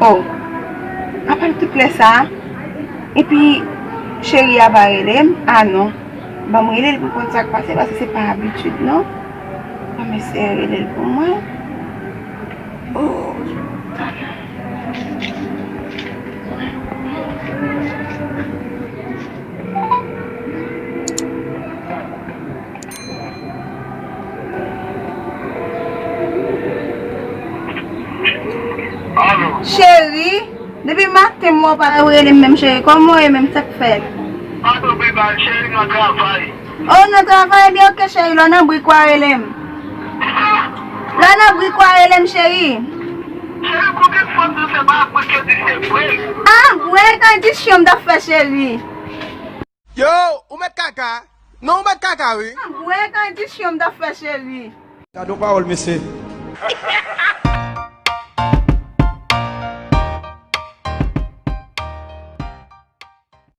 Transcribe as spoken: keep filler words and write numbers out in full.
Oh, apa l tout lè sa a? Epi cheri a pa rele m? Ah non. Ban m rele l pou m konn sa k pase, paske se pa abitid non. Ban m eseye rele l pou mwen. Oh. Cheri, depi maten m wè w pa rele m menm cheri. Kòman w ye menm, sa k fèt? Pa twò pli mal, cheri, nan travay. Oh, nan travay, ebyen ok cheri, lè w nan brik w a rele m. Lè w nan brik w a rele m cheri. Cheri, konbyen fwa m di w se pa brik yo di se brik? Ah, brik an di chanm t ap fè cheri. Yo, ou mèt kaka. Non, ou mèt kaka, wi. Bwè kandisyon m t ap fè cheri. Gade yon pawòl, mesye.